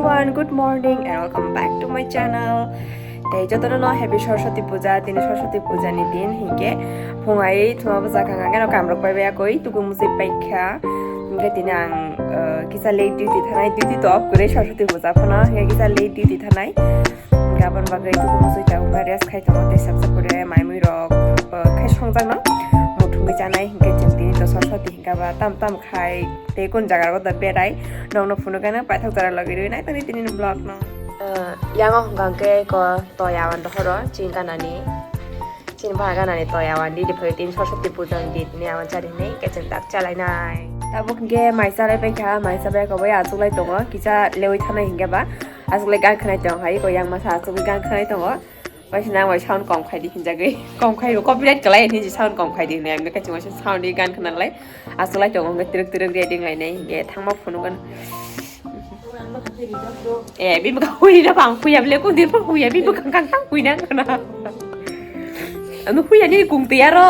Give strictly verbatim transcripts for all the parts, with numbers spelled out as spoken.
Everyone, good morning and welcome back to my channel. Tei jotono no happy Saraswati Puja, tini Saraswati Puja ni din hinkhe phungai thuma bwsa kha hwnkheno kamrok pai baya koi tuku musui paikha. Hinkhe tini ang, uh, kisa late duty thanai, duty to off kwrwi Saraswati Puja phano hinkhe kisa late duty thanai. Hinkhe aboni bagwi tuku musui ta hwnba rest khai tongo tei sabsa pore mai mui rok, uh, khai songjakno muthungwi chanai hinkhe chwng tini to Saraswati hinkhe ba tam tam khai tei kun jaga rogo da berai nokno phunukgano paithak jora logi rwi nai tongdi tini vlog no. Yango hwnka hwnkhe ko toya wan dohoro chini ganani. Chini baha ganani toya wan di diphai tin Saraswati puja ni di tini awan chari hinwi kecheng tak chalai nai. Tabuk hwnkhe mai chalai paikha, mai chabai ko bai achuklai tongo, kisa lewi thanai hwnkhe ba achuklai gan khwnai tong hai ko yang masa achukgwi gan khwnai tongo. Waisina wai sound kom khai di hinjagwi. Kom khai ro copyright kalai hinji sound kom khai di hinwi ang kachung waisa sound di gan khna lai. Asulai tongo hwnkhe twrwk twrwk reading lainai hinkhe thangma phunukgwn. Eh, bini bwkha hui na bang huya bile kun din pha huya bini bwkha kang kang hui na khna. Ano huya ni kung twi aro.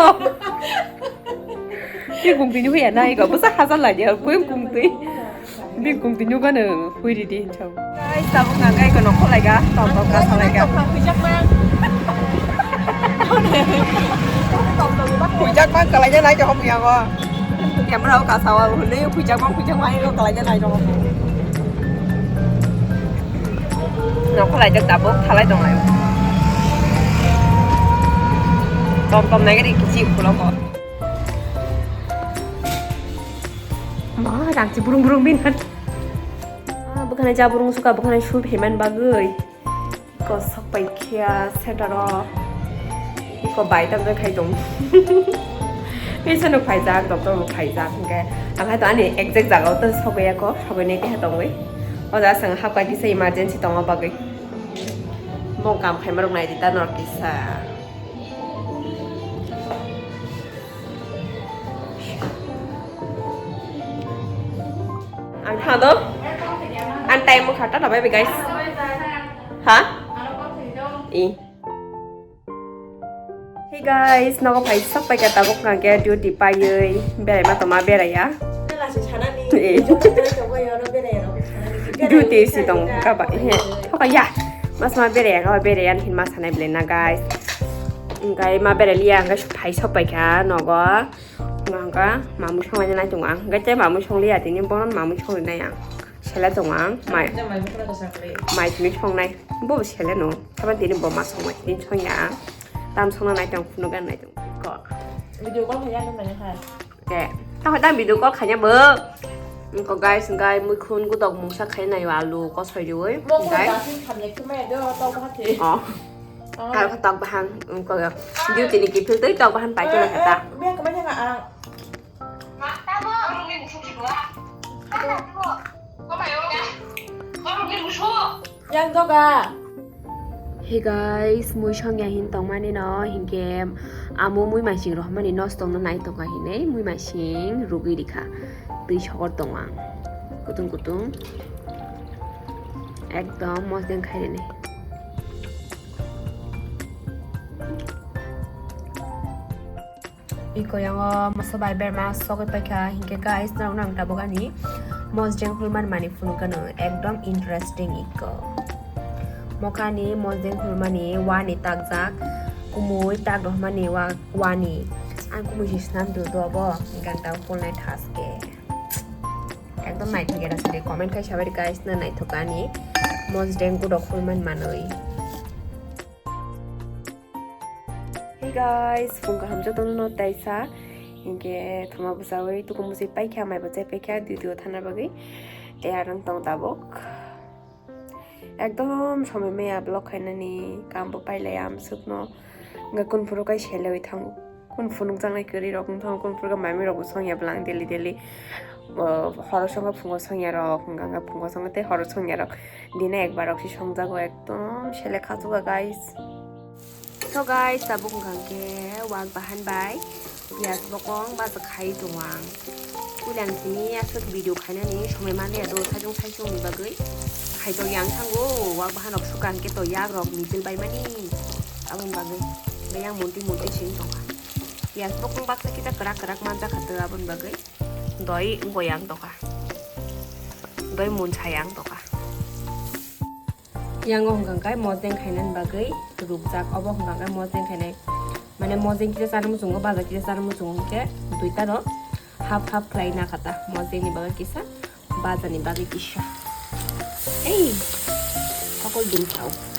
Ni kung twi ni huya na iko bwsa hajar lai dia kung twi. Bini kung twi nugano hui ridi hinchang. Guys, tabuk nang kai kono kholai ga, tom tom ka salai ga. Huijak mang kalai ja nai jok ya go. Camera ka sawa hului huijak mang huijak mang iko kalai ja nai jok. Nokholai jak tabuk thalai tong lai. Tom tom nai gari kichi ulo ko. Ma rangchi burung burung bin han. Ah, bwkhani ja burung suka bwkhani sub heman bagwi. Kosok pai khia center o. Iko bai tam khai tong. Kaisa no phaijak, doctor bo phaijak hwnkhe. Ang hai to ani exact jaga o to sogwi ako, sogwi nai keha tongwi. O ja sang hapka kisa emergency tongo bagwi. Mong kam khaima rok nai di ta nor kisa. Ang thado. Ang time mo khata na bai guys. Ha? I. Hey guys, nogo phai sok pai ka tabuk nang ke duty paiwi berai ma toma berai ya. Eh. Duty si tong ka ba he. Thok ya. Mas ma berai ya ka berai ya hin ma sanai ble na guys. Engkai ma berai liya engkai phai sok pai ka nogo. Engka mamui song nai tongo ang. Engkai tei mamui song liya tini bono mamui song nai ang. Sele tongo ang. Mai. Mai tini song nai. Bo sele no. Tama tini bo ma song mai tini song ya ang. Tam song nai tong phunu gan nai tong. Ko. Video call khaina nang nai ha. Ke. Ta hoi ta video call khaina bo. Ko guys, guys, mui khun gutok mungsa khaina yo alu ko soi diwi. Guys. Oh. Kha tok bahan, um, ko duty ni kiphil tei tok bahan pai chwla kha ta. Bia kama jaka ang. Yang doga. Hey guys, mui songya hin tongmani no hinkhe amo mui masing rohmani nos tongno nai tonga hinwi mui masing rugwi rikha. Twi sogor tongo ang. Kutung kutung. Ekdom mosdeng khainani. Iko yango moso bai berma sogwi paikha hinkhe guys norok nang tabuk ani mosdeng hulman mani phunukgano ekdom interesting iko. Mokhani mosdeng hulmani wani takjak kumui tak rohmani wa wani ang kumui si snam do do bo gang ta hulnai thaske. Ekdom naithok era sari comment khai sabai guys na naithok ani mosdeng gudok hulman manwi. Hey guys, phung kaham jotono no taisa. Hinkhe thoma bwsawi tuku musi paikha, mai bo chai paikha, duty o thana bagwi. Tei arang tong tabuk. Ekdom somoi maya vlog khainani, kam bo pailai amsukno. Nga kun phuru kai selewi thango. Kun phunukjaknai kwrwi rok wng thango, kun phuru kai mami rok bo songya bwlang daily daily. Bo horo songkha phungo songya rok, hwnkha hwnkha phungo songkha tei horo songya rok. Dina ekbar rok si songjago, ekdom sele khachukha guys. So guys, tabuk wngkha hwnkhe wak bahan bai piyaj bokong bachak khai tongo ang. Puila ang simi aswk video khainani somoi manliya do sajwng saisungni bagwi. Khaijok yang thango wak bahan rok sukha hwnkhe to yak rok mijil baimani. Aboni bagwi beyang monti monti sing tongkha. Piyaj bokong baksa kita kwrak kwrak manjakha to aboni bagwi. Doi wngkha yang tongkha. Doi munsa yang tongkha. Yango hwnkha khe mojeng khainani bagwi rukjak. Obo hwnkha khe mojeng khainai, mane mojeng kisa chana muchungo, baja kisa chana muchungo hwnkhe duitano half half khlai nakha ta mojengni bagwi kisa, bajani bagwi kisa. Ei, pakol dum sao.